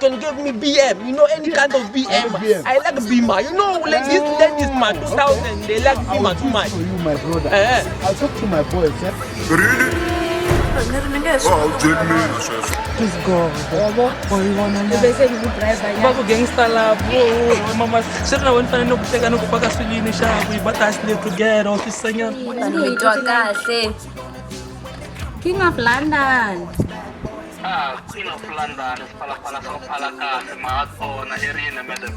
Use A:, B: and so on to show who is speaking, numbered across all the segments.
A: can give me BM. You know any kind of BM.
B: BM.
A: I like Bima. You know, like this ladies, man, 2000, they like
B: I will
A: Bima
B: do
A: too
B: it
A: much.
B: for you, my brother.
A: Eh.
B: I'll talk to my boys. Eh?
C: Ni nge swi
D: Va ku gangsta love mama swi ri na wena fanele ku teka ni ku paka swilini xaku hi va ta sleep together swisanyana.
E: Ni twa kahle.
F: King of London.
G: Ah, Queen of London, Siphalaphala swa ku phala kahle, mahatona i rini madam?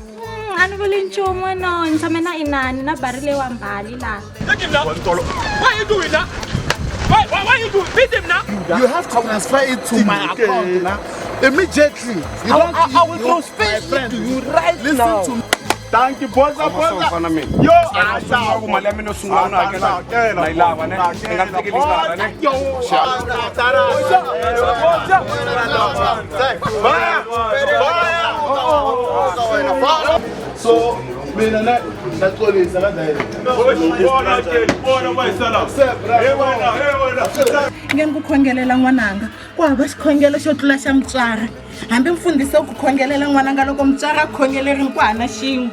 F: A ni vuli nchumu no ni tshame na inani na bari leyi wa mbali laha.
A: Take him now. Why you doing that? Why you doing? Beat him now.
B: You have to transfer it to my account now. Immediately. You
A: I,
B: don't,
A: I will
B: you-
A: transfer
B: my
A: it
B: friend,
A: to you right
B: Listen
A: now.
B: to me.
H: Thank you, boza, boza.
I: Fana mina.
H: Yo,
I: Ku mali ya mina yo sungula na hakela na yi lava ne ni nga tekeli nkarhi ne.
B: So, mina na naxolisa kanjani?
J: Nge ni ku khongelela n'wananga ku hava xikhongelo xo tlula xa mutswari hambi mfundhisi ku khongelela n'wananga loko mutswari a khongelerini ku hana xin'we.